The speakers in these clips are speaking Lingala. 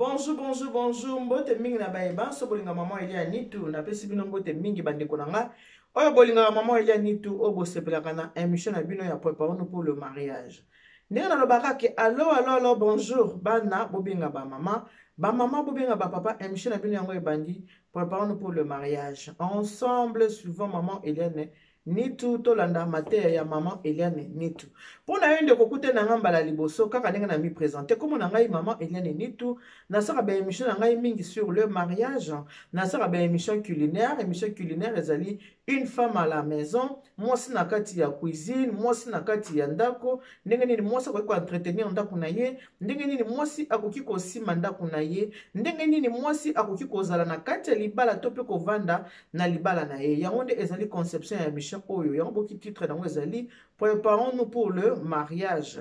Bonjour, bonjour, bonjour. Mbote mingi na baye banso bolinga maman Elia Nitu. Napesi bino mbote mingi bandeko na nga. Oyo bolingaka maman Elia Nitu, oyo bosepelaka na émission na bino ya préparons-nous pour le mariage. Ndenge nalobaka ke allo allo allo bonjour bana bobenga ba mama, ba mama bobenga ba papa, émission na bino yango ebandi préparons-nous pour le mariage. Ensemble suivant maman Eliane Nitu, tolanda mateya ya maman Eliane Nitu. Mpo na yo ndeko kute na ngai mbala liboso kaka ndenge na mi présenter kombo na ngai maman Eliane Nitu, nasaka ba émission na ngai mingi sur le mariage, nasaka ba émission culinaire, émission culinaire ezali une femme à la maison, mwasi na kati ya cuisine, mwasi na kati ya ndako, ndenge nini mwasi akoki ko entretenir ndako na ye, ndenge nini mwasi akoki kosima ndako na ye, ndenge nini mwasi akoki kozala na kati ya libala to mpe kovanda na libala na ye. Yango nde ezali conception ya mission oyo, yango boki titre nango ezali préparons-nous pour le mariage.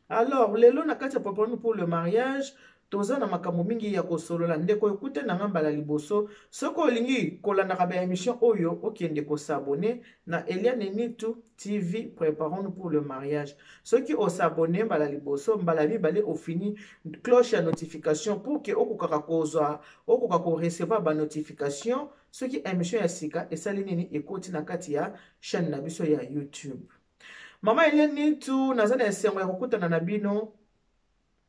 Alors lelo na kati ya préparons-nous pour le mariage toza na makambo mingi ya kosolola. Ndeko ekute na nga mbala liboso, soki olingi kolandaka ba émission oyo, okende kosabone na Eliane Nitu TV, préparons-nous pour le mariage. Soki osabone mbala liboso, mbala mibale ofini cloche ya notification pour que okokaka kozwa, okoka korecevoir ba notification soki émission ya sika esali nini ekoti na kati ya chaîne na biso ya YouTube. Mama Eliane Nitu, naza na esengo ya kokutana na bino,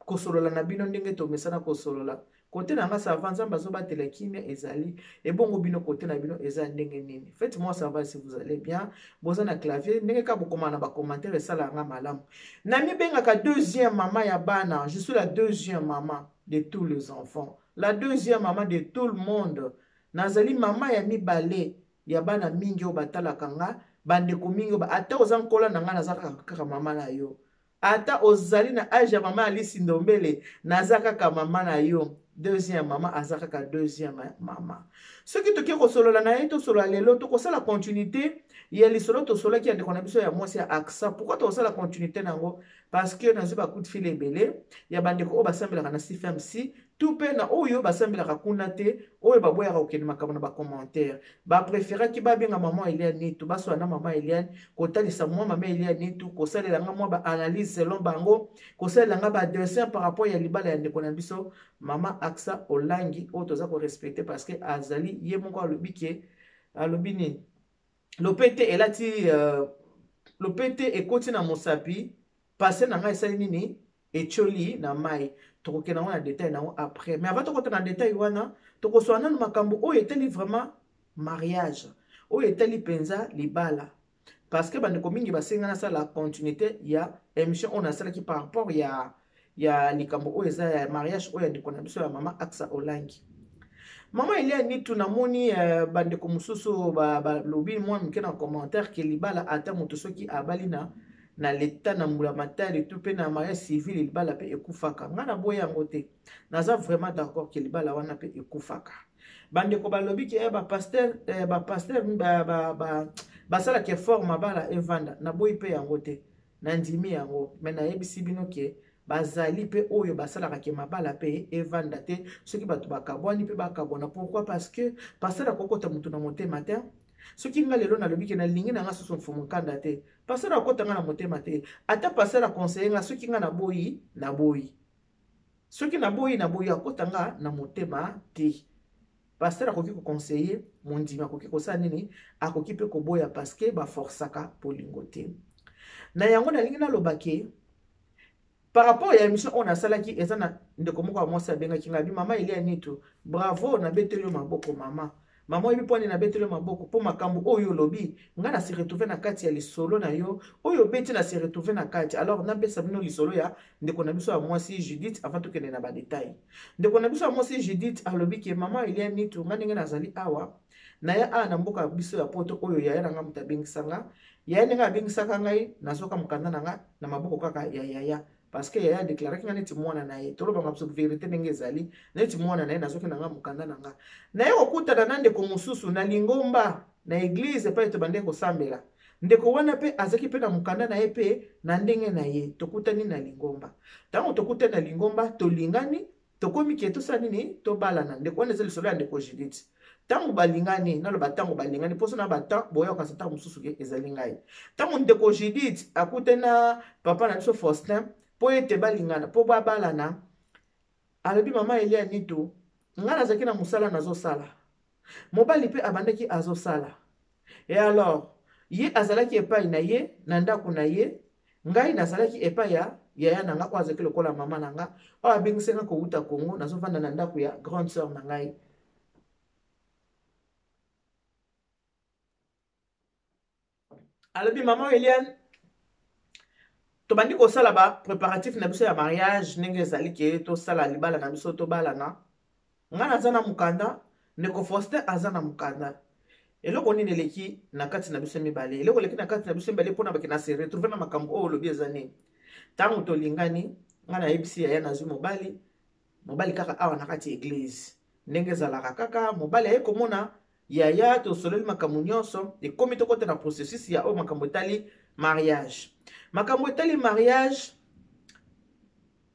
kosolola na bino ndenge tomesana kosolola. Kote na nga ça va, Nzambe azobatela kimia ezali. Ebongo bino kote na bino eza ndenge nini? Faites-moi savoir si vous allez bien. Boza na clavier ndenge ka bokoma na ba commentaire esala nga malamu. Na mibengaka deuxième maman ya bana, je suis la deuxième maman de tous les enfants, la deuxième maman de tout le monde. Nazali mama ya mibale ya bana mingi oyo batalaka nga, bandeko mingi oyo ata oza nkola na nga, naza kaka mama na yo. Ata ozali na age ya mama Alice Ndombele, naza kaka mama na yo. Deuxième mama aza kaka deuxième mama. Soki toke kosolola na ye, tosolola lelo, tokosala continuité ya lisolo tosolaki ya ndeko na biso ya mwasi ya AXA. Pourquoi tokosala continuité nango? Parce que nazwi ba coup de fil ebele ya bandeko oyo basambelaka na CFMC, tout pe na oyo basambelaka kuna te, oyo baboyaka kokende makambo na ba commentaire. Ba préféraki babenga maman Eliane Nitu, basolola na maman Eliane, kotalisa mwa mama Eliane Nitu, kosalela nga mwa ba analyse selon bango, kosalela nga ba dessin par rapport ya libala ya ndeko na biso mama Aksa Olangi, oyo toza ko respecter parce que azali ye moko alobi ke alobi nini, lopete elati lopete ekoti na mosapi, passé na ngai esali nini, etioli na mai. Tokokende yango na détail nango après, mais avant tokota na détail wana, tokoswa nanu makambo oyo etali vraiment mariage, oyo etali mpenza libala, parce que bandeko mingi basenga nasala continuité ya émission oyo nasalaki par rapport ya likambo oyo eza ya mariage oyo ya ndeko na biso ya mama Aksa Olangi. Mama Eliane Nitu, namoni bandeko mosusu balobi mwa moke na commentaire ke libala ata moto soki abali na leta na mbula matali to mpe na mariage civil, libala mpe ekufaka. Ngai naboyi yango te, naza vraiment d'accord ke libala wana mpe ekufaka. Bandeko balobi ke bapasteur bapasteur basalaka effort mabala evanda. Naboyi mpe yango te, nandimi yango, me nayebisi bino ke bazali mpe oyo basalaka ke mabala mpe evanda te. Soki bato bakabwani mpe bakabwana. Pourquoi? Parce que pasteur akokota motu na motema te. Soki nga lelo nalobi ke nalingi na nga susu mfumu nkanda te, pasteur akota nga na motema te. Ata pasteur aconseille nga, soki nga naboyi, naboyi. Soki naboyi, naboyi, akota nga na motema te. Pasteur akoki koconseille mondimi, akoki kosala nini, akoki mpe koboya, parce que baforsaka bolingo te. Na yango nalingi naloba ke par rapport ya émission oyo nasalaki, eza na ndeko moko ya mwasi abengaki ngai, abi: "Mama Elia Nitu, bravo, nabeteli yo maboko mama. Mama, oyebi mpo nini nabeteli yo maboko? Mpo makambo oyo olobi, ngai na se retrouve na kati ya lisolo na yo oyo obeti, na se retrouve na kati." Alors napesa bino lisolo ya ndeko na biso ya mwasi Judith avant tokende na badetail. Ndeko na biso ya mwasi Judith alobi ke: "Mama Elia Nitu, ngai ndenge nazali awa, naya awa na mboka biso ya Poto oyo, yaya na ngai moto abengisanga. Yaya ndenge abengisaka ngai, nazwaka mokanda na nga na maboko kaka ya yaya, parce que yaya adeklaraki nga neti mwana na ye. Tolobanga biso vérité ndenge ezali, neti mwana na ye. Nazwaki na nga mokanda na nga, naye kokutana na ndeko mosusu na lingomba, na église epai tobandeki kosambela. Ndeko wana mpe azalaki mpe na mokanda na ye mpe na ndenge na ye. Tokutani na lingomba. Ntango tokutani na lingomba, tolingani, tokomi ke tosala nini, tobalana." Ndeko wana, eza lisolo ya ndeko Judith. Ntango balingani, naloba ntango balingani, mposo na batemps boyokasa ntango mosusu ke ezali ngai. Ntango ndeko Judith akutani na papa na biso Faustin mpo ete balingana, mpo babalana. Alobi mama Elia Nitu, ngai nazalaki na mosala nazosala, mobali mpe abandaki azosala. Et alors ye azalaki epai na ye na ndako na ye, ngai nazalaki epai ya yaya na nga oyo azalaki lokola mama na nga, oyo abengisi nga kowuta Congo, nazovanda na ndako ya grande sœur na ngai. Alobi mama Eliane, tobandi kosala ba préparatif na biso ya mariage ndenge ezali ke tosala libala na biso, tobalana. Ngai naza na mokanda, ndeko Faustin aza na mokanda. Eloko nini eleki na kati na biso mibale? Eloko eleki na kati na biso mibale mpona bake na se retrouve na makambo oyo olobi eza nini? Ntango tolingani, ngai nayebisi yaya nazwi mobali, mobali kaka awa na kati ya eglise, ndenge ezalaka kaka mobali aye komona yaya, tosololi makambo nyonso, ekomi tokota na processus ya oyo makambo etali mariage. Makambo etali mariage,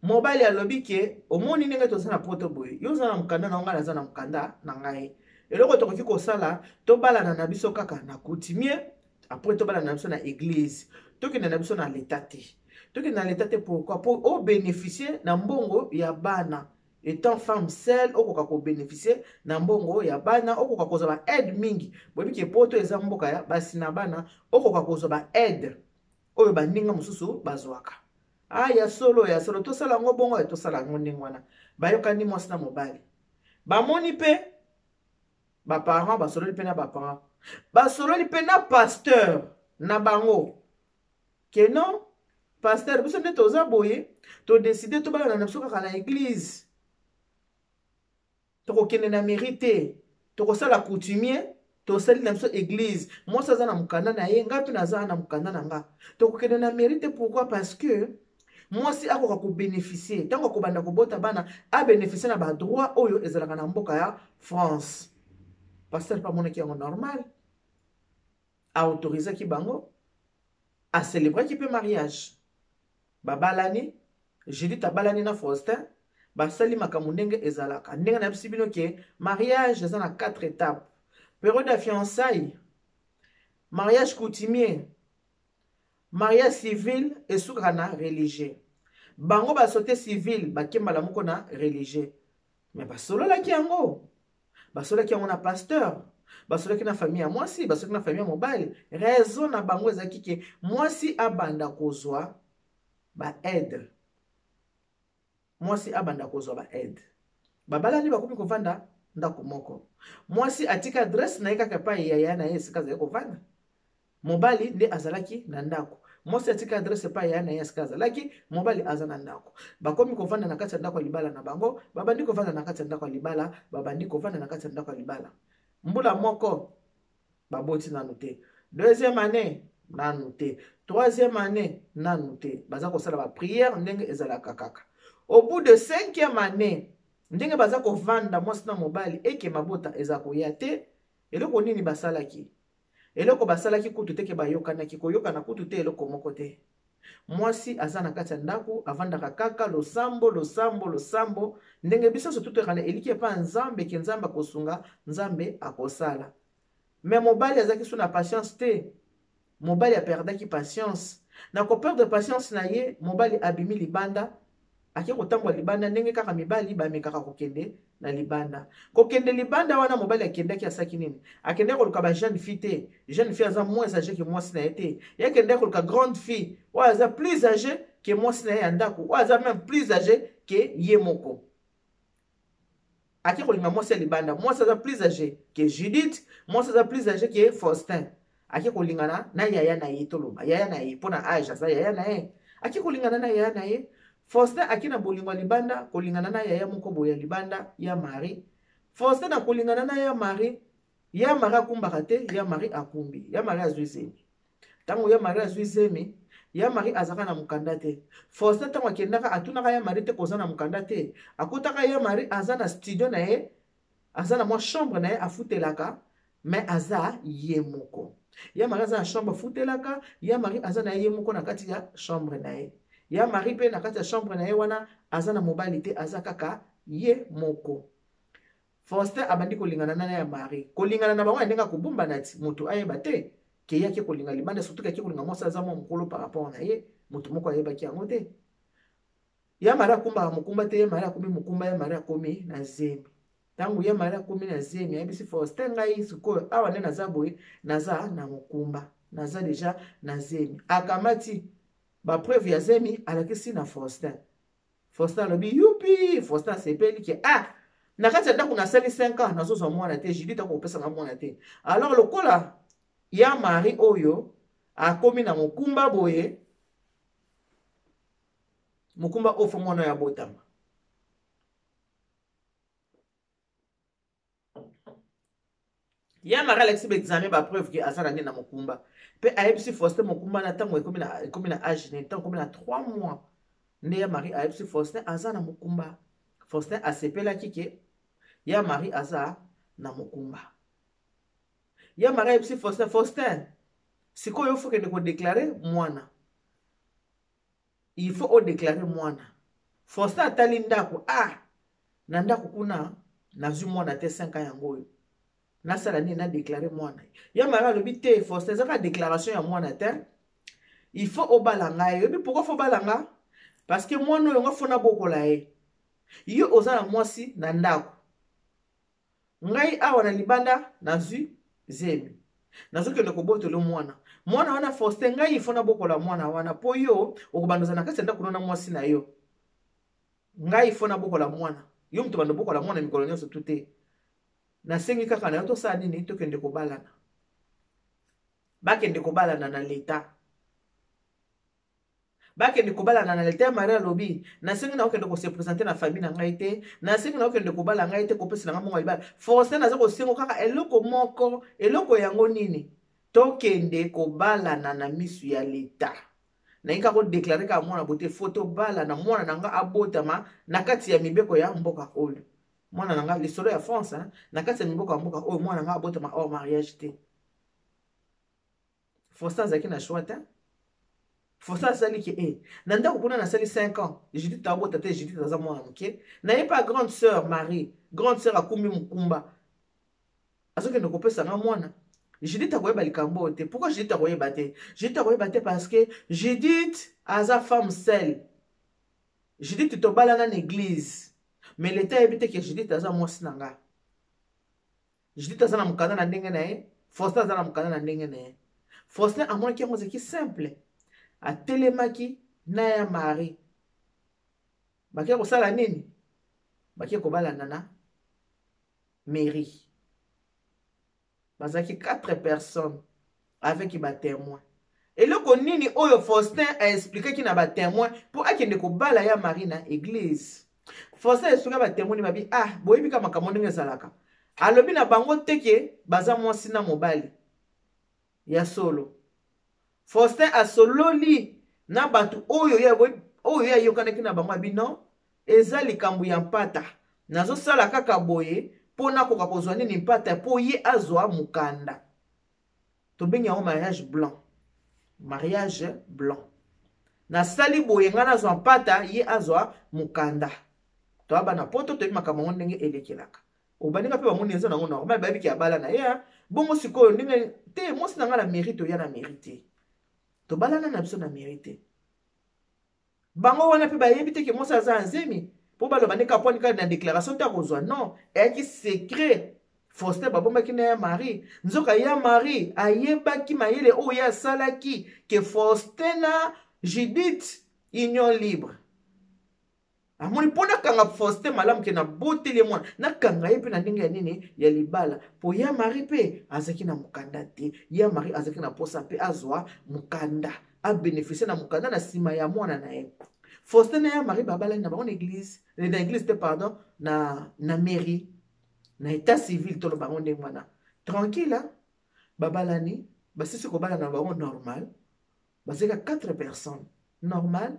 mobali alobi ke omoni ndenge toza na poto boye, yo oza na mokanda na ngai, naza na mokanda na ngai, eloko tokoki kosala, tobalana na biso kaka na coutumier, après tobalana na biso na église, tokende na biso na leta te. Tokende na leta te pourquoi? Po obénéficie na mbongo ya bana. Étant femme seule, okoka kobénéficie na mbongo ya bana, okoka kozwa ba aide mingi. Boyebi ke poto eza mboka ya basi na bana, okoka kozwa ba aide oyo baninga mosusu bazwaka. Ah, ya solo, ya solo, tosala yango bongo, tosala yango ndenge wana. Bayokani mwasi na mobali, bamoni mpe baparent, basololi mpe na baparent, basololi mpe na pasteur na bango ke non, pasteur, biso nde toza boye, todeside tobalana na biso kaka na église, tokokende na mairie te, tokosala coutumier, tosali na biso église, mwasi aza na mokanda na ye, ngai mpe naza na mokanda na nga, tokokende na mairie te. Pourquoi? Parce que mwasi akoka kobénéficie ntango akobanda kobota bana, abénéficie na badroit oyo ezalaka na mboka ya France. Pasteur mpe amonaki yango normal, aautorisaki bango, acélébraki mpe mariage. Babalani, Judith abalani na Faustin, basali makambo ndenge ezalaka. Ndenge nayebisi bino ke mariage eza na 4 étapes: période ya fiançailles, mariage coutumier, mariage civil, esukaka na religieux. Bango basote civil, bakembala moko na religieux. Mais basololaki yango, basololaki yango na pasteur, basololaki na famille ya mwasi, basololaki na famille ya mobali. Raison na bango ezalaki ke mwasi abanda kozwa baaide, mwasi abanda kozwa baaide. Babalani, bakomi kovanda ndako moko. Mwasi atika adresse na ye kaka epai yaya na ye esika azali kovanda, mobali nde azalaki na ndako. Mwasi atika adresse epai yaya na ye esika azalaki, mobali aza na ndako. Bakomi kovanda na kati ya ndako ya libala na bango, babandi kovanda na kati ya ndako ya libala, babandi kovanda na kati ya ndako ya libala. Mbula moko, baboti nanu te. Deuxième année, nanu te. Troisième année, nanu te. Baza kosala baprière ndenge ezalaka kaka. Au bout de cinquième année, ndenge baza kovanda mwasi na mobali, eke mabota eza koya te. Eloko nini basalaki? Eloko basalaki kutu te ke bayokanaki, koyokana kutu te, eloko moko te. Mwasi aza na kati ya ndako, avandaka kaka losambo, losambo, losambo, ndenge biso nyonso tutaka na eliki epai ya Nzambe ke Nzambe akosunga, Nzambe akosala. Mais mobali azalaki so na patience te. Mobali aperdaki patience. Na koperdre patience na ye, mobali abimi libanda, ake kotambola libanda ndenge kaka mibali bamekaka kokende na libanda. Kokende libanda wana mobali akendaki, asaki nini? Akendaki koluka ba jeune fille te. Jeune fille aza moins âgé ke mwasi na ye te. Ye akendaki koluka grande fille oyo aza plus âgé ke mwasi na ye ya ndako, oyo aza même plus âgé ke ye moko. Ake kolinga mwasi ya libanda, mwasi aza plus âgé ke Judith, mwasi aza plus âgé ke Faustin. Ake kolingana na yaya na ye, toloba yaya na ye mpo na âge, aza yaya na ye. Ake kolingana na yaya na ye Faustin, ake na bolingo ya libanda kolingana na yaya moko boye ya libanda ya Marie. Faustin na kolingana na ya Marie, ya Marie akumbaka te, ya Marie akumbi, ya Marie azwi zemi. Ntango ya Marie azwi zemi, ya Marie azalaka na mokanda te. Faustin ntango akendaka, atunaka ya Marie te koza na mokanda te. Akutaka ya Marie aza na studio na ye, aza na mwa chambre na ye afutelaka, mais aza ye moko. Ya Marie aza na chambre afutelaka, ya Marie aza na ye moko na kati ya chambre na ye. Ya Marie mpe na kati ya chambre na ye wana aza na mobali te, aza kaka ye moko. Faustin abandi kolingana na ya Marie, kolingana na bango ya ndenge akobombana ti moto ayeba te ke ye ake kolinga libanda, surtout ke ake kolinga mwasi aza mwa mokolo par rapport na ye. Moto moko ayebaki yango te. Ya Marie akumbaka mokumba te, ya Marie akomi mokumba, ya Marie akomi na zemi. Ntango ya Marie akomi na zemi, ayebisi Faustin, ngai sikoyo awa nde naza boye, naza na mokumba, naza deja na zemi. Akamati bapreuve ya zemi, alakisi na Faustin. Faustin alobi yupi. Faustin asepeli ke ah, na kati ya ndako nasali 5 ans nazozwa mwana te, Judith akopesa nga mwana te. Alors lokola ya Marie oyo akomi na mokumba boye, mokumba oyo fo mwana oyo abotama. Ya Marie alakisi baexamen, bapreuve ke aza na nde na mokumba, mpe ayebisi Faustin mokumba na ntango ekomi na age nini, ntango ekomi na 3 mois nde ya Marie ayebisi Faustin aza na mokumba. Faustin asepelaki ke ya Marie aza na mokumba. Ya Marie ayebisi Faustin, Faustin, sikoyo fo kende kodeklare mwana, il faut odeklare mwana. Faustin atali ndako, ah, na ndako kuna nazwi mwana te, 5 ans yango oyo, nasala nini? Nadeklare mwana. Ya Marie alobi te, Faustin, eza kaka déclaration ya mwana te, il faut obala ngai. Oyebi pourquoi faut obala nga? Parce que mwana oyo nga fo nabokola ye. Yo oza na mwasi na ndako, ngai awa na libanda nazwi zemi, nazokende kobotola mwana. Mwana wana, Faustin, ngai ifo nabokola mwana wana, mpo yo okobanda oza na kati ya ndako no na mwasi na yo. Ngai ifo nabokola mwana, yo moto banda obokola mwana mikolo nyonso tu te. Nasengi kaka na yo, tosala nini? Tokende kobalana. Bakende kobalana na leta, bakende kobalana na leta. Marie alobi, nasengi na okende kose présenter na famille na ngai te, nasengi na okende kobala ngai te, kopesa na ngai mbongo ya libala. Faustin, naza kosengo kaka eloko moko. Eloko yango nini? Tokende kobalana na misu ya leta. Naye kaka kodeklare kaka mwana bote, fo tobalana, mwana na nga abotama na kati ya mibeko ya mboka oyo. Mwana na nga, lisolo ya France, hein? Na kati ya mibeko ya mboka oyo, mwana na nga abotama hors mariage te. Faustin azalaki na choix te. Faustin asali ke e na ndako kuna nasali 5 ans, Judith abota te, Judith aza mwana moke na ye mpe grande sœur Marie, grande sœur akumbi mokumba, azokende kopesa nga mwana. Judith akoyeba likambo oyo te. Pourquoi Judith akoyeba te? Judith akoyeba te parce que Judith aza femme seule. Judith tobalana na église, mais leta ayebi te ke Judith aza mwasi na nga. Judith aza na mokanda na ndenge na ye, Faustin aza na mokanda na ndenge na ye. Faustin amonaki yango ezalaki simple, atelemaki na ya Marie, bake kosala nini? Bake kobalana na mairie. Bazalaki 4 personnes avec batémoin. Eloko nini oyo Faustin aexplikaki na batémoin mpo akende kobala ya Marie na église? Faustin explika batémoin babi, ah, boyebi ka makambo ndenge ezalaka. Alobi na bango te ke baza mwasi na mobali ya solo. Faustin asololi na bato oyo oyo ye ayokanaki na bango, abi non, eza likambo ya mpata, nazosala kaka boye mpo nakoka kozwa nini? Mpata, mpo ye azwa mokanda. Tobengi yango mariage blanc, mariage blanc. Nasali boye, ngai nazwa mpata, ye azwa mokanda. Toya bana poto, toyebi makambo yango ndenge elekelaka. Obaninga mpe bamoni eza nango normal, bayebiki abala na ye bongo. Sikoyo ndenge te, mwasi na ngai na mairie, toya na mairie te, tobalana na biso na mairie te. Bango wana mpe bayebi te ke mwasi aza na zemi, mpo baloba nde kapwani kaka na déclaration te akozwa. Non, eyaki secret. Faustin babombaki na ya Marie. Nzoka ya Marie ayebaki mayele oyo ye asalaki ke Faustin na Judith union libre. Amoni mpo nakanga Faustin malamu ke naboteli ye mwana, nakanga ye mpe na ndenge ya nini? Ya libala, mpo ya Marie mpe azalaki na mokanda te. Ya Marie azalaki na mposa mpe azwa mokanda, abénéficie na mokanda na nsima ya mwana na ye. Faustin na ya Marie babalani na bango na église, na église te, pardon, na mairie, na état civil, toloba bango ndenge wana, tranquille. Babalani, basisi kobala na bango normal, bazalaki 4 personnes normal.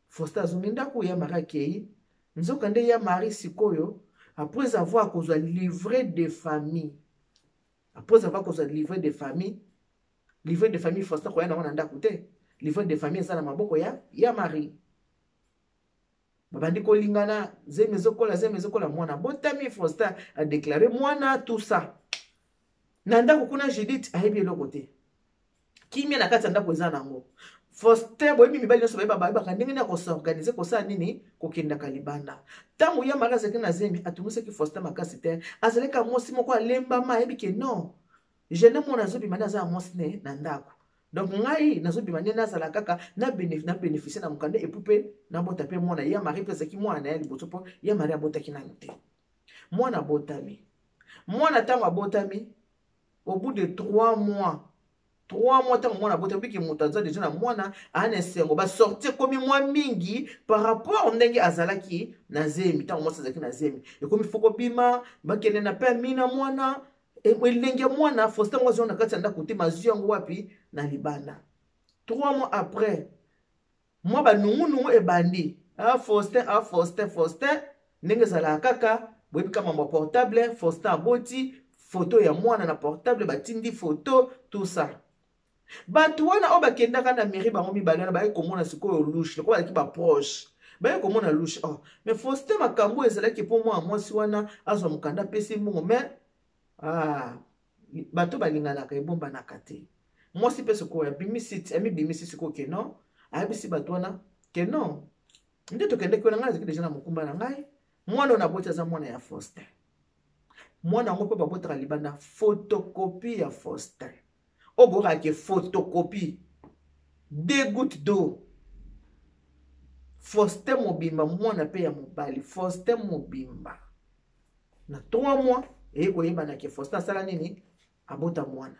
Faustin azongi ndako, ya Marie akei. Nzoka nde ya Marie sikoyo, après avoir kozwa livret de famille, après avoir kozwa livret de famille, livret de famille Faustin koya nango na ndako te, livret de famille eza na maboko ya Marie. Babandi kolingana, zemi ezokola, zemi ezokola, mwana botami. Faustin adeklare mwana, tout ça. Na ndako kuna, Judith ayebi eloko te. Kimia na kati ya ndako eza nango. Faustin, boyebi mibali nyonso bayeba, bayebaka ndenge nini ya kosorganize, kosala nini, kokendaka libanda. Ntango ya Marie azalaki na zemi, atungisaki Faustin makasi te. Azalaki mwasi moko alembama, ayebi ke non, jeune mwana azobima nde aza ya mwasi ne na ndako. Donc ngai nazobima nde nazala kaka na bénéficie na mokanda, epuis mpe nabota mpe mwana. Ya Marie mpe azalaki mwana na ye liboso, mpo ya Marie abotaki nanu te. Mwana abotami, mwana ntango abotami, au bout de 3 mois, 3 mois, ntango mwana abotami, biki moto aza deja na mwana, aa na esengo, basorti ekomi mwa mingi par rapport ndenge azalaki na zemi. Ntango mwasi azalaki na zemi, ekomi fo kobima, bakende na pe amina mwana, elenge mwana. Faustin yango azwa na kati ya ndako te, mazwi yango wapi? Na libanda. 3 mois après, mwa banungunungu ebandi. Ah, Faustin, ah, Faustin, Faustin, ndenge ezalaka kaka, boyebi kaka mambo ya portable. Faustin aboti foto ya mwana na portable, batindi foto, tout ça. Bato wana oyo bakendaka na mairie, bango mibale wana baye komona sikoyo louche, lokola bazalaki baproche, baye komona louche. Oh, mais Faustin, makambo oyo ezalaki mpo mwana mwasi wana azwa mokanda, apesi mbongo, mais ah, bato balinganaka ebombanaka te. Mwasi mpe sikoyo abimisi, amibimisi sikoyo ke non, ayebisi bato wana ke non, nde tokendeki wana, ngai nazalaki deja na mokumba na ngai, mwana oyo naboti aza mwana ya Faustin. Mwana yango mpe babotaka libanda, photocopie ya Faustin, oyo boyokaka ke photocopie, deux gouttes d'eau, Faustin mobimba. Mwana mpe ya mobali, Faustin mobimba. Na 3 mois, eye koyebana ke Faustin asala nini? Abota mwana.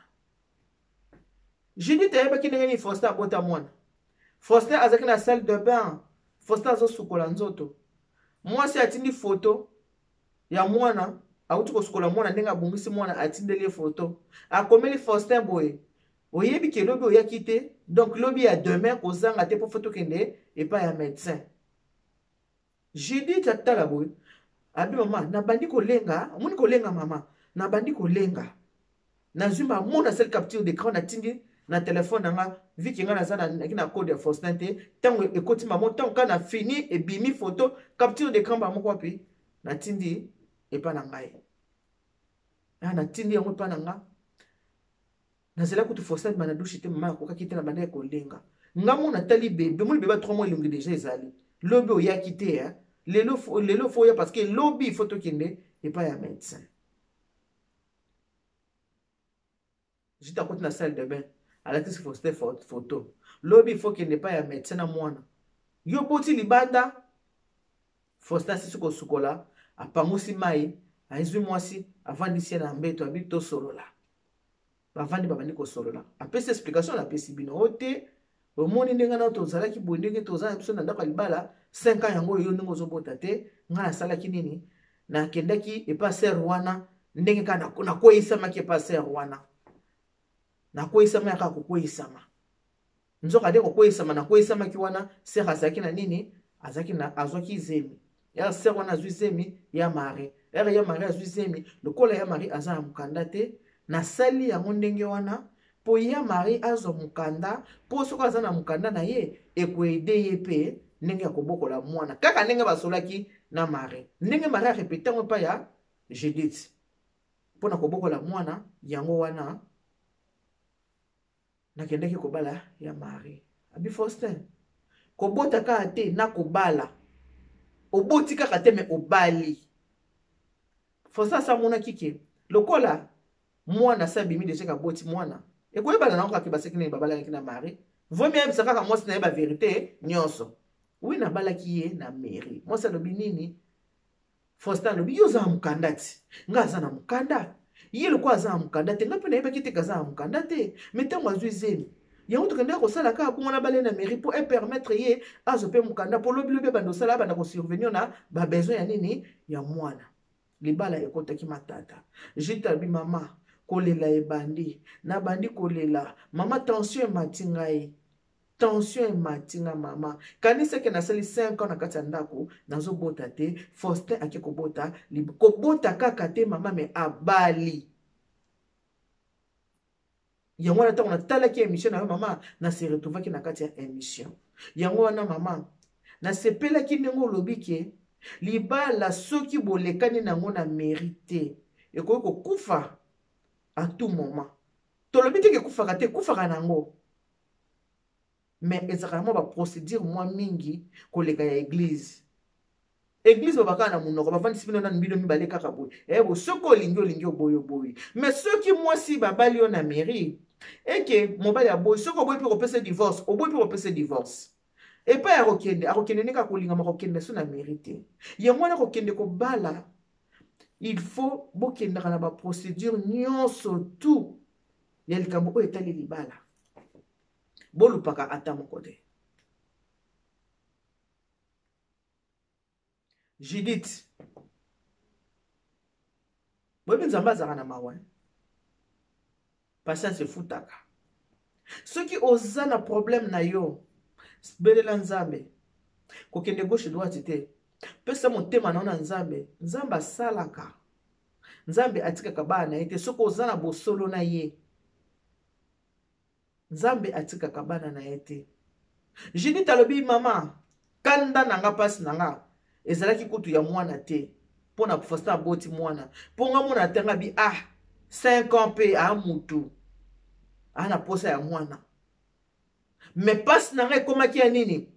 Judith ayebaki ndenge nini Faustin abota mwana. Faustin azalaki na salle de bain, Faustin azosukola nzoto, mwasi atindi foto ya mwana awuti kosukola mwana, ndenge abongisi mwana, atindeli ye foto. Akomeli Faustin boye: "Oyebi ke lobi oyaki te, donc lobi ya demain kozanga te, mpo fo tokende epai ya médecin." Judith atala boye, abi: "Mama, nabandi kolenga, omoni kolenga, mama, nabandi kolenga." Nazwi mamo, nasali capture d'écran, natindi na telefone na nga. Viki nga naza naki na code ya Faustin te. Ntango ekoti mamo, ntango kaka na fini, ebimi photo, capture d'écran bamoko wapi, natindi epa na ngai. Ah, natindi yango epa na nga. Nazela kutu Faustin bima na douche te, mama, akokaki te, na bandaki kolenga. Nga mo natali bebe, moni bebe 3 mois, elongi deja ezali. Lobi oyaki te, eh? Lelo, lelo fo oya, parce que lobi fo tokende epai ya médecin. Jita akoti na salle de bain, alakisi Faustin photo: "Lobi fo kende epai ya médecin na mwana yo boti libanda." Faustin asisi kosukola, apangusi mai, azwi mwasi, avandisi ye na mbeto, abi: "Tosolola." Bavandi, babandi kosolola. Apesi explication napesi bino o te. Omoni ndenge na tozalaki boye, ndenge toza na biso na ndako ya libala 5 ans yango, oyo ndenge ozobota te, ngai nasalaki nini? Nakendaki epa sœur wana, ndenge kaka nakweyisamaki epa sœur wana, nakweyisama ya kaka kokweyisama, nzoka nde kokweyisama nakweyisamaki wana, sœur azalaki na nini? Azalaki na, azwaki zemi ya sœur wana. Azwi zemi ya Marie. Ere ya Marie azwi zemi, lokola ya Marie aza na mokanda te, nasali yango ndenge wana mpo ya Marie azwa mokanda, mpo soki aza na mokanda na ye, ekoaider ye mpe ndenge ya kobokola mwana, kaka ndenge basolaki na Marie, ndenge Marie arépéter yango epai ya Judith mpo na kobokola mwana. Yango wana nakendaki kobala ya Marie. Abi Faustin, kobota kaka te na kobala, oboti kaka te, me obali. Faustin asamonaki ke lokola mwana asi abimi deja, kaboti mwana, ekoyebana nango kaka baseki nini babalaki na Marie. Vomi ayebisa kaka mwasi na ye bavérité nyonso: "Oui, nabalaki ye na mairie." Mwasi alobi nini? Faustin alobi: "Yo oza na mokanda ti, nga aza na mokanda. Ye lokola aza na mokanda te, nga mpe nayebaki te kaza na mokanda te, me ntango azwi zemi yango, tokendaki kosala kaka bongo na bale na mairie mpo epermettre ye azwa mpe mokanda, mpo lobilobi abanda osala, abanda kosurvenir na babesoin ya nini, ya mwana." Libala ekotaki matata. Jite alobi: "Mama, kolela ebandi, nabandi kolela mama, tension emati ngai, tension emati nga mama. Kanisaki nasali 5 ans na kati ya ndako, nazobota te. Faustin ake kobota, kobota kaka te mama, me abali." Yango wana ntango natalaki émission na yo mama, nase retrouvaki na kati ya émission. Yango wana mama, nasepelaki ndenge olobi ke libala, soki bolekani nango na mairie te, ekoki kokufa à tout moment. Tolobi te ke ekufaka te, ekufaka nango. Mais ezalaka na mwa baprocédure mwa mingi koleka ya église. Église babakaka na monoko, bavandisi bino nanu bino mibale kaka boye, ebo soki olingi olingi, oboyi oboyi. Mais soki mwasi babali yo na mairie, eke mobali aboyi, soki oboyi mpe kopesa divorce, oboyi mpe kopesa divorce, epai akokende, akokende ndenge akolingama, akokende so na mairie te. Yango wana kokende kobala, il faut bokendaka na baprocédure nyonso tout ya likambo oyo etali libala, bolupaka ata moko te. Judith, boyebi Nzambe azalaka na mawa, patience efutaka. Soki oza na problème na yo, belela Nzambe, kokende gauche droite te, pesa motema na yo na Nzambe. Nzambe asalaka, Nzambe atikaka bana na ye te. Soki oza na bosolo na ye, Nzambe atikaka bana na ye te. Judith alobi: mama, kanda na nga, mpasi na nga ezalaki kutu ya mwana te, mpo na Faustin aboti mwana mpo nga mona te. Nga bi ah, 5 ans mpe aa mutu aa na posa ya mwana. Mais mpasi na nga ekomaki ya nini?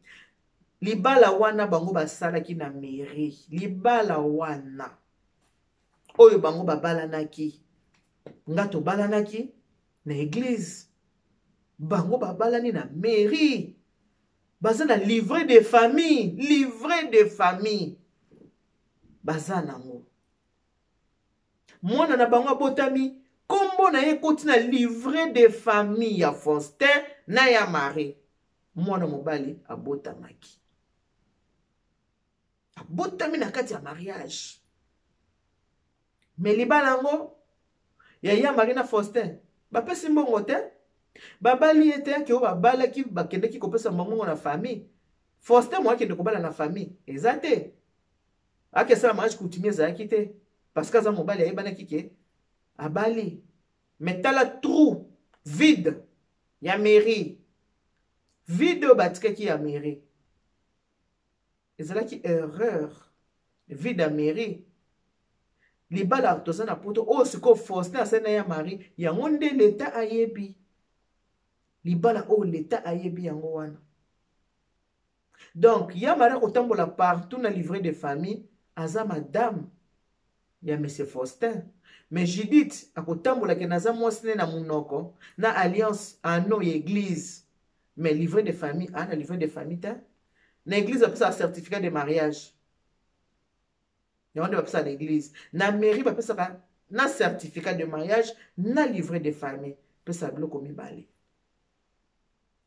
Libala wana bango basalaki na mairie, libala wana oyo bango babalanaki, nga tobalanaki na église, bango babalani na mairie, baza na livret de famille. Livret de famille baza nango, mwana na bango abotami, nkombo na ye ekoti na livret de famille ya Faustin na ya Marie. Mwana mobali abotamaki, abotami na kati ya mariage. Mais libala yango ya ya Marie na Faustin, bapesi mbongo te, babali ye te. Ake oyo babalaki, bakendeki kopesa mbongo na famille. Faustin mo akende kobala na famille eza te, ake asala mariage coutumier ezalaki te, parce que aza mobali ayebanaki ke abali. Mais tala trou vide ya mairie, vide oyo batikaki ya mairie, ezalaki erreur, vide ya mairie. Libala toza na Poto oyo sikoyo Faustin asali na ya Marie, yango nde leta ayebi. Libala oyo leta ayebi yango wana. Donc ya Marie akotambola partout na livret de famille, aza madame ya monsieur Faustin. Mais Judith akotambola ke naza mwasi ne na monoko na alliance ano ya église, mais livret de famille aa na livret de famille te. Na église bapesaka certificat de mariage, yango nde bapesaka na église. Na mairie bapesaka na certificat de mariage na livret de famille, pesaka biloko mibale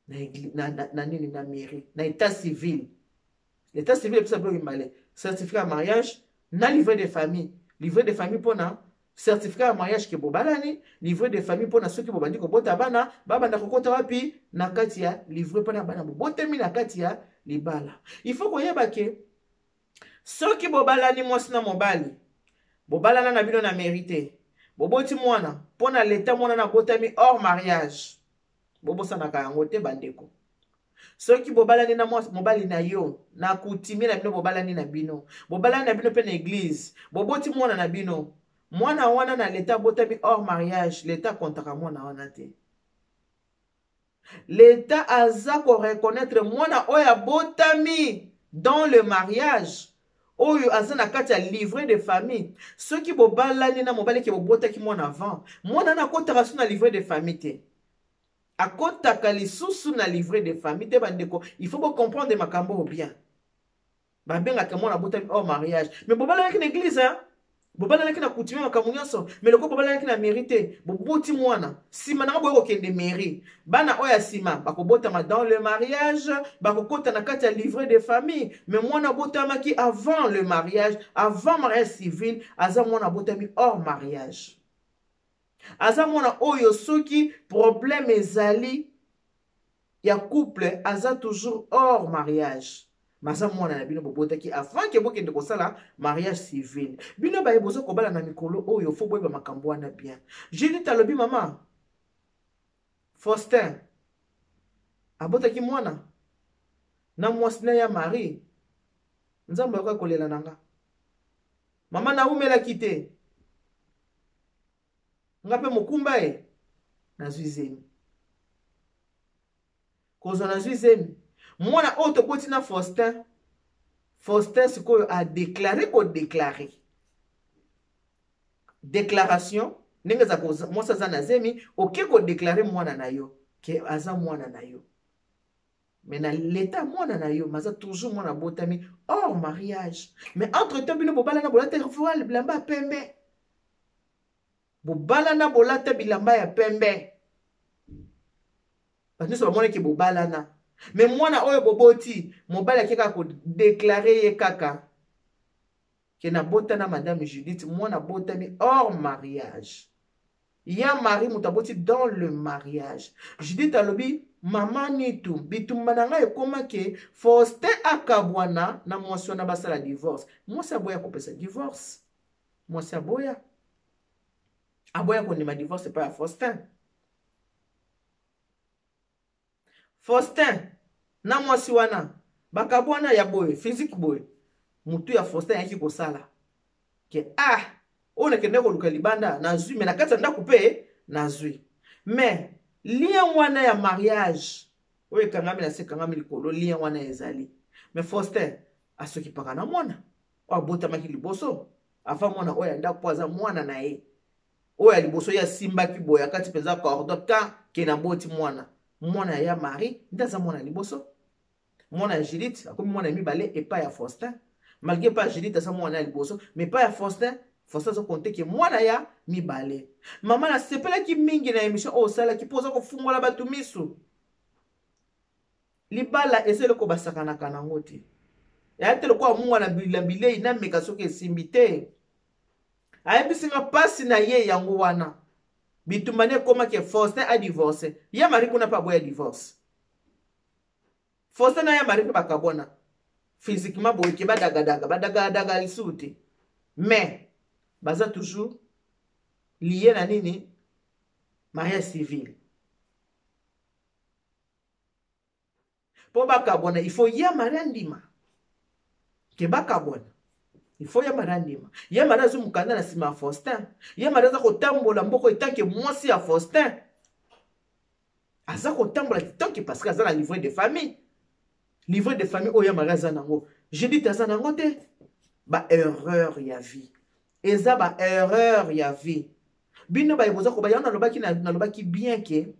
na nini, na mairie, na état civil. L'état civil epesa biloko mibale: certificat ya mariage na livret de famille. Livret de famille mpona certificat ya mariage ke bobalani, livret de famille mpona soki bobandi kobota bana, babanda kokota wapi? Na kati ya livret, mpona bana bobotemi na kati ya libala. Il faut koyeba ke soki bobalani mwasi na mobali, bobalana na bino na mairie te, boboti mwana, mpo na leta mwana na botami hors mariage. Bobosanaka yango te, bandeko. Soki bobalani na mobali na yo na coutumier na bino, bobalani na bino, bobalani na bino mpe na église, boboti mwana na bino, mwana wana na leta abotami hors mariage, leta akontaka mwana wana te. Leta aza koreconnaître mwana oyo abotami dans le mariage, oyo aza na kati ya livret de famille. Soki bobalani na mobali ke bobotaki mwana avant, mwana wana akotaka so na livret de famille te, akotaka lisusu na livret de famille te. Bandeko, il faut bocomprendre makambo oyo bien. Babengaka mwana abotami hors mariage, mais bobalanaki na église, hein? Bobalanaki na coutume, makambo nyonso, mais loko bobalanaki na mairie te, boboti mwana nsima nango, boye kokende mairie, bana oyo ya nsima bakobotama dans le mariage, bakokota na kati ya livret de famille. Mais mwana abotamaki avant le mariage, avant mariage civil, aza mwana abotami hors mariage, aza mwana oyo soki problème ezali ya couple, aza toujours hors mariage. Maza mwana na bino bobotaki avant ke bokende kosala mariage civil. Bino baye boza kobala na mikolo oyo, faut boyeba makambo wana bien. Judith alobi: mama, Faustin abotaki mwana na mwasi na ya Marie, Nzambe ayoka kolela na nga. Mama, naumelaki te, nga mpe mokumba ye, nazwi zemi. Kozwa nazwi zemi. Mwana oyo toboti na Faustin, Faustin sikoyo a déclaré ko déclarer. Déclaration ndenge eza mwasi aza na zemi, oke ko déclarer mwana na yo ke aza mwana na yo. Mais na l'état mwana na yo, maza toujours mwana botami hors mariage. Mais entre temps bino bobalana bolata voile bilamba ya pembe. Bobalana bolata bilamba ya pembe. Bato nyonso bamonaki bobalana. Mais mwana oyo boboti, mobali ake kaka kodeklare ye kaka ke nabota na madame Judith, mwana botami hors mariage. Ya Marie moto aboti dans le mariage. Judith alobi mama Nitu, bitumba na ngai ekoma ke Faustin akabwana na mwasi wana basala divorce. Mwasi aboya kopesa divorce. Mwasi aboya. Aboya kondima divorce epai ya Faustin. Faustin na mwasi wana bakabwana ya boye physique boye. Mutu ya Faustin ayaki kosala ke ah oyo nakende koluka libanda nazwi, mais na kati ya ndako mpe nazwi. Mais lien wana ya mariage oyo ekangami na se ekangami likolo, lien wana ezali. Mais Faustin asokipaka na mwana oyo abotamaki liboso avant mwana oyo ya ndako mpo aza mwana na ye. Oyo ya liboso ye asimbaki boye akati mpenza cordon ka ke naboti mwana. Mwana ya Marie nde aza mwana ya liboso. Mwana ya Judith akomi mwana ya mibale epai ya Faustin. Malgré epai ya Judith aza mwana ya liboso, mais epai ya Faustin, Faustin azo compter ke mwana ya mibale. Mama nasepelaki mingi na émission oyo osalaki mpo oza kofungola bato misu. Libala eza eloko basakanaka nango te. Ya te lokola mungwa na bilei nameka soki esimbi te. Ayebisi nga pasi na ye yango wana. Bitumba ne ekomaki Faustin a divorce. Ya Marie kuna pa aboya divorce. Faustin na ya Marie pe bakabwana. Physiquement boye ke badagadaga, badagadaga lisusu te. Mais baza toujours lié na nini? Mariage civil. Po bakabwana, il faut ya Marie andima. Ke bakabwana. Il faut ya Marie andima. Ya Marie azo mukanda na sima ya Faustin. Ya Marie aza kotambola mboko etant que mwasi ya Faustin. Aza kotambola tant que parce que aza na livret de famille. Livret de famille oyo ya Marie aza nango. Judith aza nango te. Ba erreur ya vie. Eza ba erreur ya vie. Bino ba boza koba yango nalobaki na, nalobaki bien ke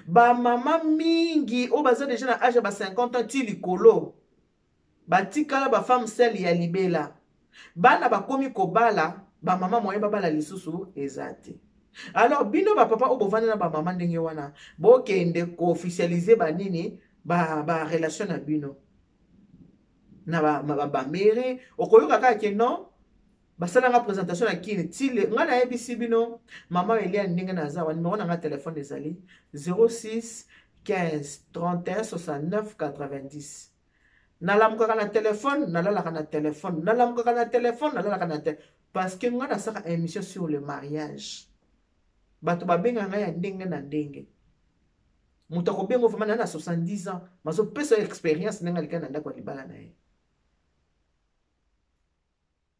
ba mama mingi oyo baza déjà na âge ya ba 50 ans ti likolo batikala ba femme seule ya libela. Bana bakomi kobala, ba mama moyen babala lisusu eza te. Alors bino ba papa oyo bovanda na ba mama ndenge wana, bokende ko officialiser ba nini, ba relation na bino na ba mairie. Okoyoka kaka ke non, basalanga présentation na kini tile. Nga nayebisi bino mama Eliane ndenge naza wa numéro na nga téléphone ezali 06 15 31 69 90. Nalamukaka na téléphone, nalalaka na téléphone, nalamukaka na téléphone, nalalaka na téléphone parce que nga nasaka émission sur le mariage. Bato babenga ngai ya ndenge na ndenge. Moto akobenga vraiment na 70 ans, mazopesa expérience ndenge alika na ndako ya libala na ye.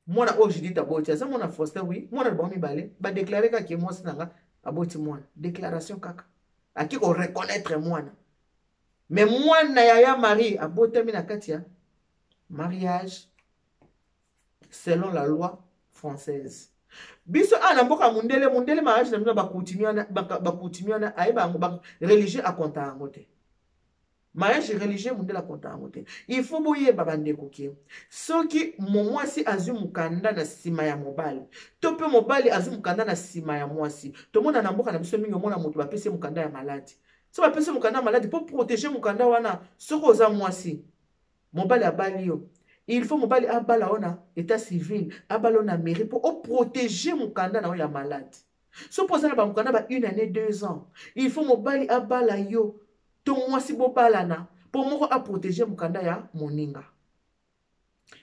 Mwana oyo Judith aboti aza mwana Faustin, oui, mwana na bango mibale ba déclarer kaka ke mwasi na nga aboti mwana, déclaration kaka aki ko reconnaître mwana. Mais mwana ya ya Marie abotami na kati ya mariage selon la loi française. Biso awa na mboka mundele, mundele mariage na bino ba coutumier wana, ba coutumier wana ayeba yango, ba religieux akonta yango te. Mariage religieux mundele akonta yango te. Il faut boyeba bandeko ke soki mwasi azwi mokanda na nsima ya mobali to mpe mobali azwi mokanda na nsima ya mwasi, tomona na mboka na biso mingi omona moto bapesi ye mokanda ya maladi. So bapesi mokanda ya maladi mpo protéger mokanda wana, soki oza mwasi mobali abali yo, il faut mobali abala yo na état civil, abala yo na mairie mpo oprotéger mokanda na yo ya maladi. So mpo oza na bamokanda ba une année, 2 ans, il faut mobali abala yo to mwasi bobalana mpo moko aprotéger mokanda ya moninga.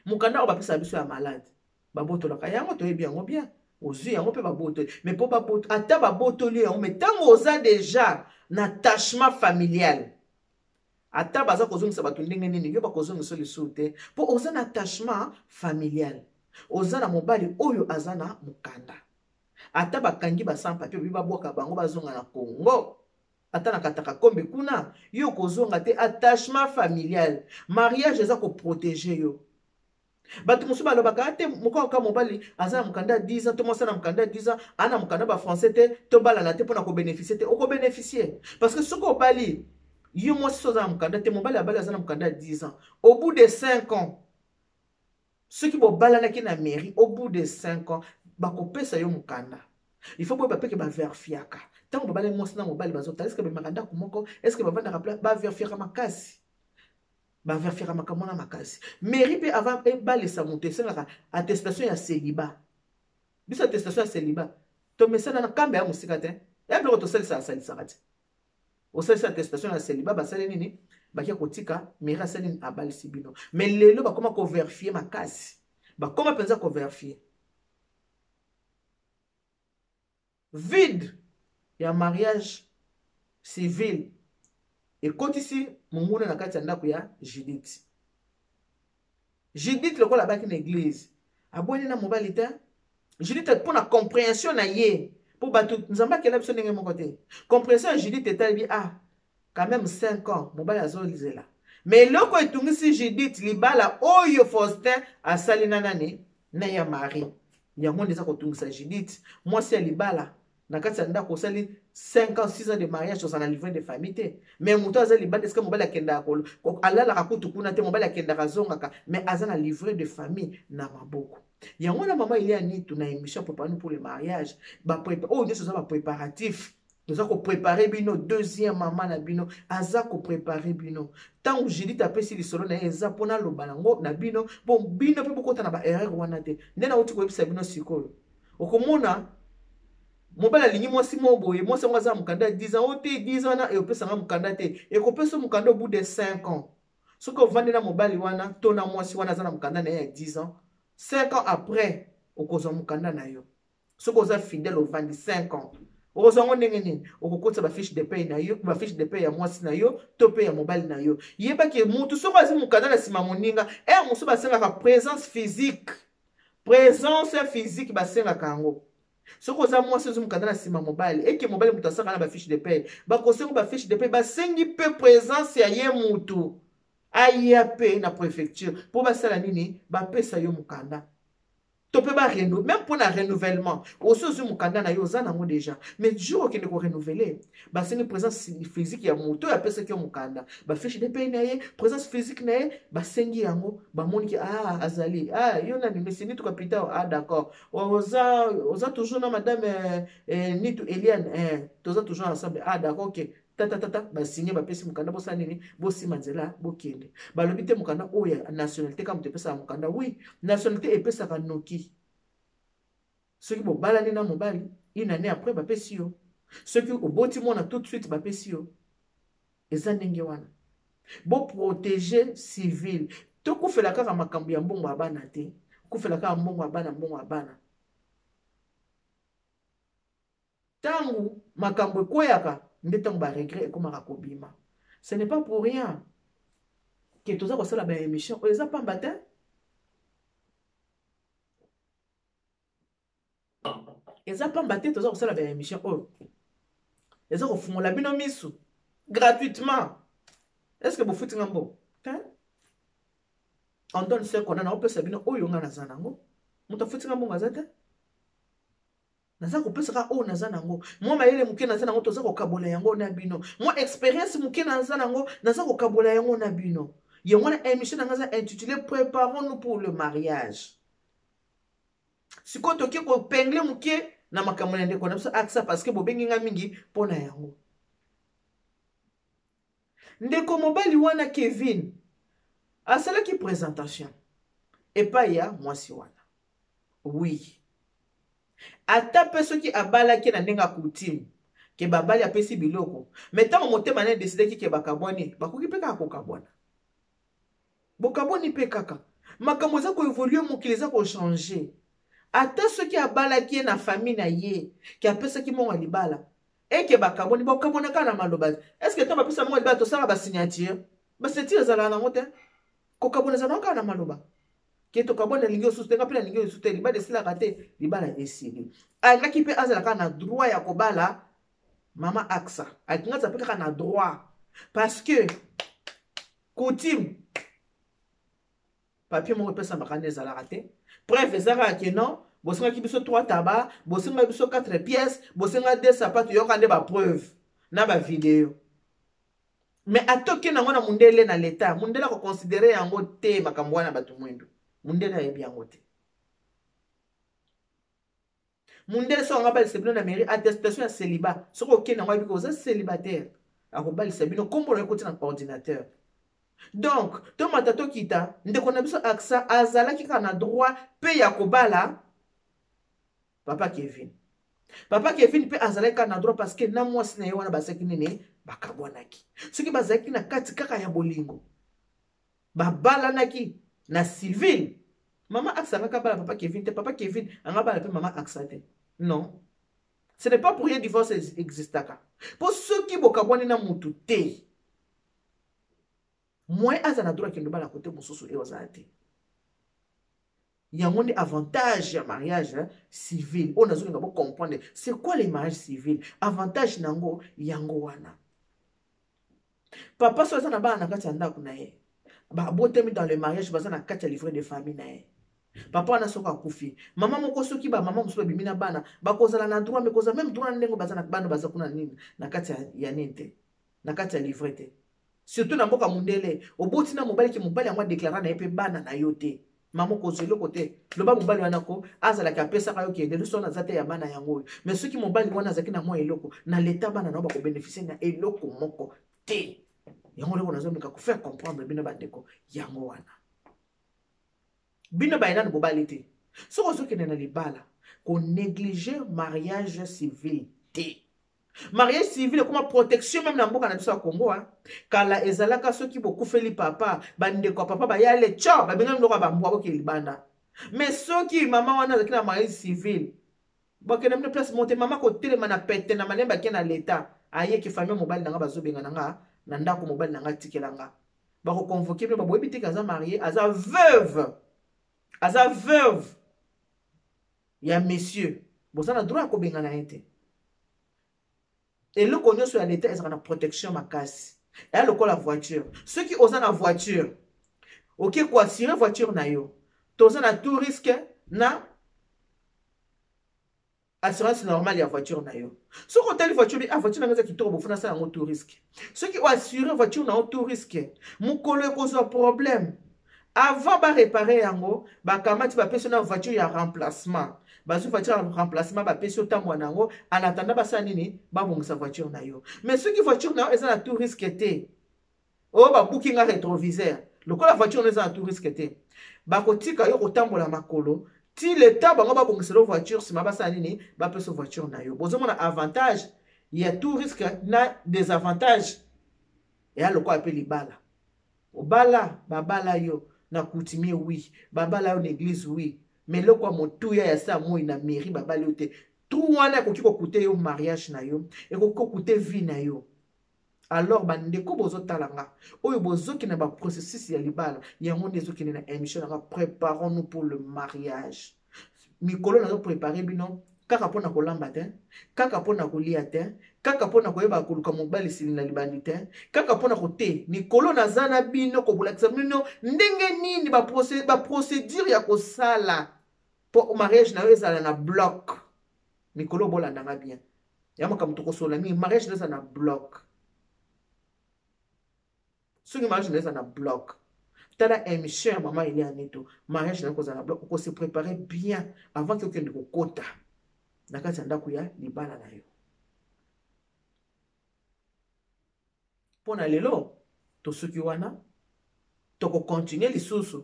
Mokanda oyo bapesaka biso ya malade babotolaka yango, toyebi yango bien, ozwi yango mpe babotoli. Mais mpo ata babotoli yango, mais ntango oza déjà na attachement familial, ata baza kozongisa bato ndenge nini, yo bakozongisa lisusu te mpo oza na attachement familial, oza na mobali oyo aza na mokanda. Ata bakangi ba sans papier, obi babwaka bango bazonga na Congo. Ata na katakakombe kuna, yo okozonga te. Attachement familial, mariage eza koprotege yo. Bato mosusu balobaka te mokoka mobali aza na mokanda ya 10 ans to mwasi na mokanda ya 10 ans, ana mokanda ba français te, tobalana te mpona kobénéficie te. Okobénéficie parce que soki obali yo mwasi so oza na mokanda te, mobali abali aza na mokanda ya 10 ans, au bout de 5 ans, soki bobalanaki na mairie, au bout de 5 ans bakopesa yo mokanda. Il faut boyeba mpe ke baverifiaka ntango babali mwasi na mobali bazotala eske bemaka ndako moko, eske bavandaka pla. Baverifiaka makasi, baverifiaka makambo wana makasi. Mairie mpe, avant ebalisa moto, esengaka attestation ya célibat. Biso attestation ya célibat tomesana na kambe ya mosika te, ya biloko tosalisaka salisaka te. Osalisi attestation ya célibat, basali nini? Bakia kotika mairie, asali nini? Abalisi bino. Mais lelo bakoma koverifier makasi, bakoma mpenza koverifier. Vide ya mariage civil ekotisi monguna na kati ya ndako ya Judith. Judith lokola abaki na église, abwani na mobali te. Judith, mpo na compréhension na ye, mpo bato Nzambe akela biso ndenge moko te, compréhension ya Judith etali ah, quand même 5 ans mobali azozela. Mais eloko etungisi Judith, libala oyo Faustin asali na nani, na ya Marie, yango nde eza kotungisa Judith. Mwasi ya libala na kati ya ndako, osali 5 ans, 6 ans de mariage, oza na livret de famille te. Mais moto aza libanda, esika mobali akendaka, alalaka kutu kuna te, mobali akendaka azongaka, mais aza na livret de famille na maboko. Yango wana mama Elia Nitu na émission Préparons pour le mariage, oyo nyonso eza bapréparatif. Toza koprépare bino, deuxième mama na bino aza koprépare bino. Ntango Judith apesi lisolo na ye, eza mpona aloba yango na bino, bon, bino mpe bokota na baerreur wana te. Nde nauti koyebisa bino sikoyo, okomona mobali alingi mwasi mo boye, mwasi yango aza na mokanda ya 10 ans. O te, 10 ans wana ekopesanga mokanda te. Ekopesa mokanda au bout de 5 ans. Soki ovandi na mobali wana to na mwasi wana aza na mokanda na ye ya 10 ans, 5 ans après okozwa mokanda na yo. Soki oza fidèle, ovandi 5 ans, okozwa yango ndenge nini? Okokotisa bafiche de paye na yo, bafiche de paye ya mwasi na yo to mpe ya mobali na yo. Yebaki mutu soki azwi mokanda na nsima moninga ere mosusu, basengaka présence physique. Présence physique basengaka yango. Soki oza mwasi, ozwi mokanda na nsima mobali, eke mobali moto asaka na bafiche de paye, bakosenga bafiche de paye, basengi mpe présence ya ye mutu aya mpe na préfecture mpo basala nini? Bapesa yo mokanda to mpe bareno. Même mpo na renouvellement osi ozwi mokanda na yo, oza nango déjà, mais jour okende korenouveler, basengi présence physique ya moto oyo apesaki yo mokanda, bafiche de paye na ye, présence physique na ye basengi yango. Bamoniki ah, azali ah, yo nani? Monsieur Nitu Capital. Ah, d'accord, oza toujours na madame Nitu Eliane? Toza toujours ensemble. Ah, d'accord, ok. Tata tata, basinye, bapesi mokanda. Bosala nini? Bosima nzela, bokende. Balobi te mokanda oyo ya nationalité kaka moto epesaka mokanda. Oui, nationalité epesaka noki. Soki bobalani na mobali, une année après bapesi yo. Soki oboti mwana, tout de suite bapesi yo. Eza ndenge wana. Boprotege civile. Tokufela kaka makambo ya mbongo ya bana te, kufela kaka mbongo ya bana, mbongo ya bana. Ntango makambo ekweyaka nde ntango baregret ekomaka kobima. Ce n'est pas pour rien ke toza kosala baémission oyo, eza pamba te. Eza pamba te toza kosala baémission oyo, eza kofungola bino misu gratuitement. Est ce que bofuti nga mbongo te? On donne ce qu'on a. Naopesa bino oyo nga naza nango. Moto afuti nga mbongo aza te. Naza kopesaka oyo naza nango. Mwa mayele moke naza nango, toza kokabola yango na bino. Mwa expérience moke naza nango, naza kokabola yango na bino. Yango wana émission na nga eza intitulé Préparons-nous pour le mariage. Sikoyo toke kopengle moke na makambo na ndeko na biso Aksa, parce que bobengi nga mingi mpo na yango. Ndeko mobali wana Kevin asalaki présentation epai ya mwasi wana. Oui, ata mpe soki abalaki na ndenge ya coutume, ke babali, apesi biloko, mais ntango motema na edesidaki ke bakabwani, bakoki mpe kaka kokabwana. Bokabwani mpe kaka. Makambo eza koévoluer, mokili eza kochanger. Ata soki abalaki ye na famille na ye, ke apesaki mbongo ya libala, eke bakabwani, bakabwana kaka na maloba. Est ce que ntango bapesa mbongo ya libala, tosala basignature? Basignature ezalaka nango te. Kokabwana ezalaka kaka na maloba ke tokabwana, nalingi osusu te, nga mpe nalingi osusu te. Libala esilaka te, libala esili. Alingaki mpe azala kaka na droit ya kobala. Mama Aksa akinga aza mpe kaka na droit parce que coutume papier moko epesamaka nde ezalaka te. Preuve eza kaka ke non, bosengaki biso 3 taba, bosengaki biso 4 pièces, bosengaki 2 sapato. Yoka nde bapreuve na bavideo, mais atoki nango na mundele, na leta mundele akoconsidérer yango te. Makambo wana bato mwindu, mundele ayebi yango te. Mundele soki anga balisa bino na mairie, attestation ya célibat, soki okende yango, ayebi oza célibataire, akobalisa bino, nkombo na yo ekoti na ordinateur. Donc tomata tokita, ndeko na biso Aksa azalaki kaka na droit mpe ya kobala papa Kevin. Papa Kevin mpe azalaki kaka na droit parce que na mwasi na ye wana bazalaki nini? Bakabwanaki. Soki bazalaki na kati kaka ya bolingo, babalanaki na civil, mama Aksa angaka bala papa Kevin te, papa Kevin anga bala mpe mama Aksa te. Non, ce n'est pas pour rien divorce existaka, mpo soki bokabwani na mutu te, moyen aza na droit akende obala kote mosusu e ozala te. Yango nde avantage ya mariage civil oyo nazolinga bocomprendre. C'est quoi le mariage civil? Avantage nango yango wana. Papa so aza na bana na kati ya ndako na ye, babotami dans le mariage, baza na kati ya livret de famille na ye, papa wana soki akufi, mama moko, soki bamama mosusu babimi na bana, bakozala na droit, mais kozala même droit na ndenge baza na bana baza kuna nini na kati ya nini te, na kati ya livret te. Surtout na mboka mondele, oboti na mobali, ke mobali yango adéclarer na ye mpe bana na yo te, mama okozwa eloko te. Loba mobali wana ko azalaki apesaka yo, kende liso wana aza te ya bana yango oyo. Mais soki mobali wana azalaki na mwa eloko na leta, bana na yo bakobénéficier na eloko moko te. Yango eloko nazomeka kofaire comprendre bino bandeko yango wana. Bino baye nanu bobali te, soki ozokende na libala, konégliger mariage civil te. Mariage civil ekoma protection même na mboka na biso ya Congo. Kala ezalaka soki bokufeli papa, bandeko ya papa bayale tio, babengami biloko ya bambwa, bokende libanda. Mais soki mama wana azalaki na mariage civil, bakende bino place moko te. Mama kotelema na pete na malembe, ake na leta, ayeki famille, mobali na nga bazobenga na nga na ndako, mobali na nga atikela nga. Bakoconvoquer bino, baboyebi te ke aza marié, aza veuve, aza veuve ya monsieur, boza na droit ya kobengana ye te. Eloko nyonso ya leta ezalaka na protection makasi. Eya lokola voiture. Soki oza na voiture, oke koassurer voiture na yo, toza na tout risque na assurance normale ya voiture na yo. Soki otali voiture, ah, voiture nanga eza kitoko, bofuna asala yango tout risque. Soki oassure voiture na yo tout risque, mokolo ekozwa problème, avant baréparer yango, bakamati, bapesi na voiture ya remplacement. Bazwi voiture ya remplacement, bapesi yo, tambwa na yango en attendant basala nini? Babongisa voiture na yo. Mais soki voiture na yo eza na tout risque te, oyo babuki nga rétroviseur, lokola voiture na eza na tout risque te, bakotika yo kotambola makolo ti le temps bango babongisela voiture, nsima basala nini? Bapesa voiture na yo. Bozomona avantage ya tout risque na désavantage. Eya lokola mpe libala. Obala, babala yo na coutumier, oui, babala yo na église, oui, mais eloko ya motuya ya sa moi na mairie babali yo te. Trou wana ekoki kocoûter yo mariage na yo, ekoki kocoûter vie na yo. Alors bandeko bozotala nga, oyo bozokende na baprocessus ya libala, yango nde ezokende na émission nanga "Préparons nous pour le mariage". Mikolo nazoprépare bino kaka mpona kolamba te, kaka mpona kolia te, kaka mpona koyeba koluka mobali sili na libandi te, kaka mpona kote. Mikolo naza na bino kobolakisa bino ndenge nini baprocédure ya kosala mpo mariage na yo ezala na bloc. Mikolo bolandanga bien ya makambo tokosola mingi. Mariage na eza na bloc. Soki mariage na eza na bloc, tala émission ya mama Elia Neto, mariage na kozala na bloc. Okose préparer bien avant ke okende kokota na kati ya ndako ya libala na yo. Mpo na lelo tosuki wana, tokocontinuer lisusu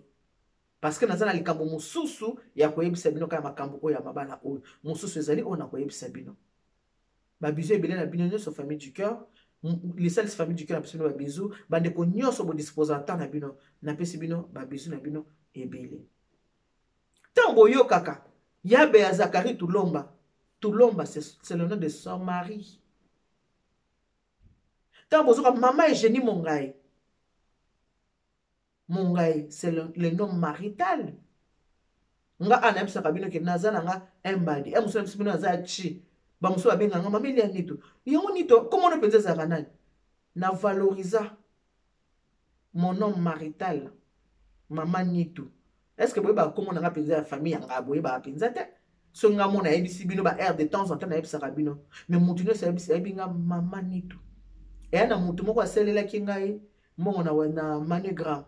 parce que naza na likambo mosusu ya koyebisa bino kaka makambo oyo ya mabala oyo mosusu ezali oyo nakoyebisa bino. Babisous ebele na bino nyonso, famille du cœur, lisalisi famille du cœur. Napesi bino babisous. Bandeko nyonso bodisposa temps na bino, napesi bino babisous na bino ebele. Ntango boyokaka yabe ya Zakari Tulomba, Tulomba, c'est le nom de son mari. Ntango bozoka mama Eugénie Mongai, Mongai, c'est le nom marital. Nga a nayebisaka bino ke naza na nga mbadi e mosu, nayebisi bino naza chi. Bamosusu babengaka nga mama Elia Nito. Yango Nito, kombo no mpenza ezalaka nani? Na valorisa mon nom marital, mama Nito. Est-ce que boyebaka kombo na nga mpenza ya famille ya nga? Boyebaka mpenza te. Soki nga mona nayebisi bino ba heure de temps en temps nayebisaka bino, mais motu nyonso ayebi nga mama Nito. Eya na motu moko asalelaki ngai mbongo na MoneyGram,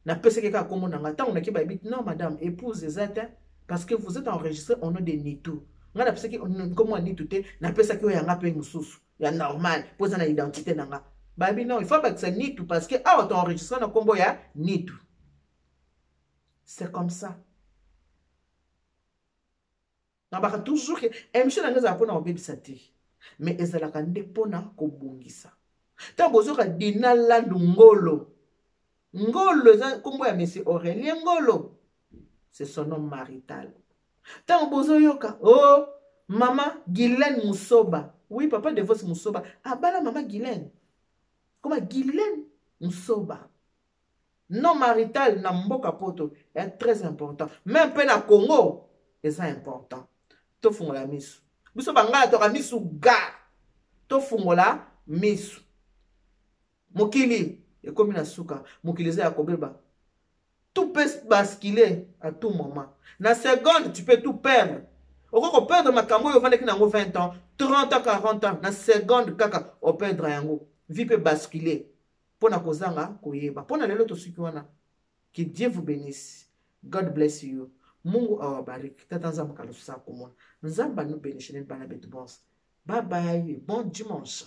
napesaki kaka kombo na nga. Ntango nake bayebi, non madame, épouse eza te, parce que vous êtes enregistré au nom de Nitu. Ngai napesaki nkombo ya Nitu te, napesaki oyo yanga mpe mosusu ya normal mpo eza na identité na nga. Bayebi, non, il faut bakisa Nitu parce que awa to enregistré na nkombo ya Nitu. C'est comme ça. Nabaka toujours ke émission na ngai ezalaka mpona kobebisa te, mais ezalaka nde mpona kobongisa. Ntango bozoka Dina Landu Ngolo, Ngolo eza nkombo ya monsieur Aurélien Ngolo, c'est son nom marital. Ntango bozoyoka oh mama Guylaine Musoba, oui, papa Devos Musoba abala mama Guylaine, koma Guylaine Musoba. Nom marital na mboka poto est très important, même mpe na Congo eza important. Tofungola misu, biso bangala toka misu ga, tofungola misu. Mokili ekomi na suka, mokili eza ya kobeba. Tout peut basculer à tout moment. Na seconde, tu peux tout perdre. Okoki koperdre makambo oyo ofandaki na yango 20 ans, 30 ans, 40 ans. Na seconde kaka operdre yango. Vie peut basculer mpona kozanga koyeba. Mpona lelo tosuki wana. Que Dieu vous bénisse. God bless you. Mungu awabariki. Tata Nzambe kalosusa komona. Nzambe anu bénisse bana betu bonse. Bye bye, bon dimanche.